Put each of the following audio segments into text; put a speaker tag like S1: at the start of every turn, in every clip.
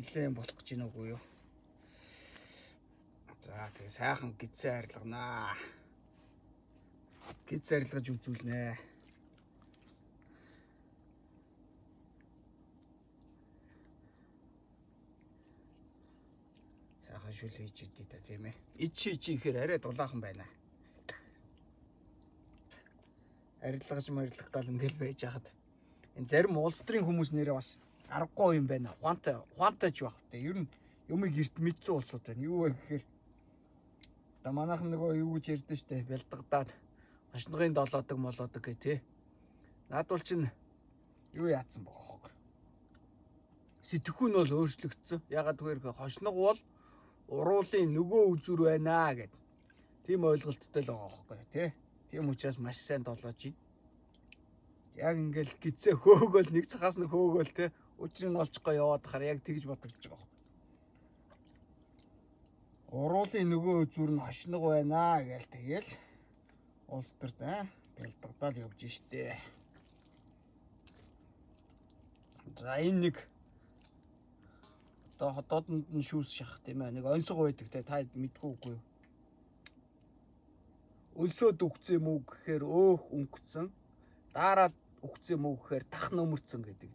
S1: Нилээн болох гэж гин үгүй юу? За тэгээ сайхан гидсэн арилганаа. Гидс арилгаж үзүүлнэ. Сайхан шүл хийж идэ та тийм ээ. Ичи ичи ихээр арай дулаахан байна. Арилгаж марилгах гал ингээл байж хахад энэ зарим улс төрийн хүмүүс нэрээ бас аргагүй юм байна. Ухаантай ухаантай ч байх вэ. Ер нь юмыг эрт мэдсэн улсууд байна. Юу вэ гэхээр одоо манайхан нөгөө юу гэж ярьдэн штэ бялдагдаад хошногийн долоодог молоодог гэх тээ. Наадвал чинь юу яатсан байгаа хөөе. Сэтгэхүй нь бол өөрчлөгдсөн. Ягаад гэвэл хошног бол уруулын нөгөө үзүр байна гэд. Тийм ойлголттой л байгаа хөөе тий. Тийм учраас маш сайн долоож байна. Яг ингээл гизээ хөөгөл нэг цахаас нь хөөгөл тий. Учрыг нь олчихгоо яваад хахаар яг тэгж бодогдож байгаа хөөе. Уруулын нөгөө үзүр нь хошног байна гээл тэгэл улс төрд аа бэлдэгдал явж штэ. За энэ нэг одоо хотоодонд нь шүүс шах тийм ээ нэг онцгой байдаг те та мэдгүй үгүй юу? Өлсөөд үгцэн юм уу гэхээр өөх өнгөцсөн. Daarаад үгцэн юм уу гэхээр тах нөмөрцөн гэдэг.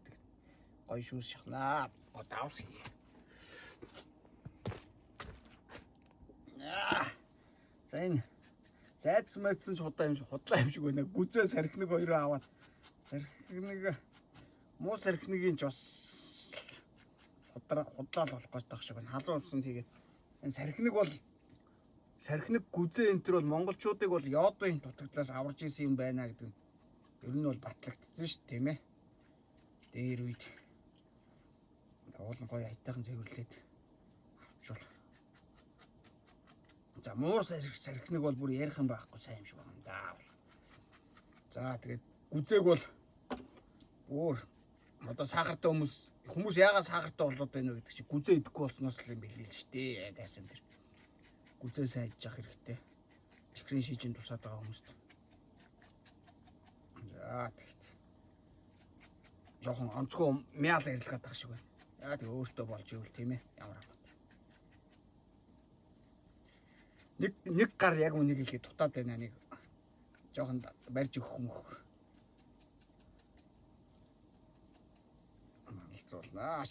S1: Гой шүүс шахнаа. Давс хий. За энэ зайц майцсан ч худлаа юм шиг худлаа юм шиг байна. Гүзээ сархинаг хоёроо аваад сархинаг муу сархинагийн ч бас худраа худлаа л болох гэж таах шиг байна. Халуун усан тэгээд энэ сархинаг бол сархинаг гүзээ энэ төр бол монголчуудыг бол йодын дутагдлаас аварж исэн юм байна гэдэг нь ер нь бол батлагдсан шүү дээ тийм ээ. Дээр үед уулын гоё аятайхан цэвэрлээд авчвал. За муур сархинаг бол бүр ярих юм байхгүй сайн юм шиг байна даа. За тэгээд гүзээг бол өөр одоо сахартай хүмүүс яагаад сахартай болоод байна вэ гэдэг чинь гүзээ идэхгүй болсноос л юм билээ л шүү дээ. Гайсан тэр. Гүзээ сайн идэж явах хэрэгтэй. Чихрийн шижин тусаад байгаа хүмүүст. За тэгт. Жохон онцгой мяал арилгаад байгаа шиг байна. Яа тэг өөртөө болж ивэл тийм ээ. Ямар хамаатай. Нэг гар яг үнийг хэлэхэд дутаад байна нэг жоохон барьж өгөх юм хөх. Малцуулнаа.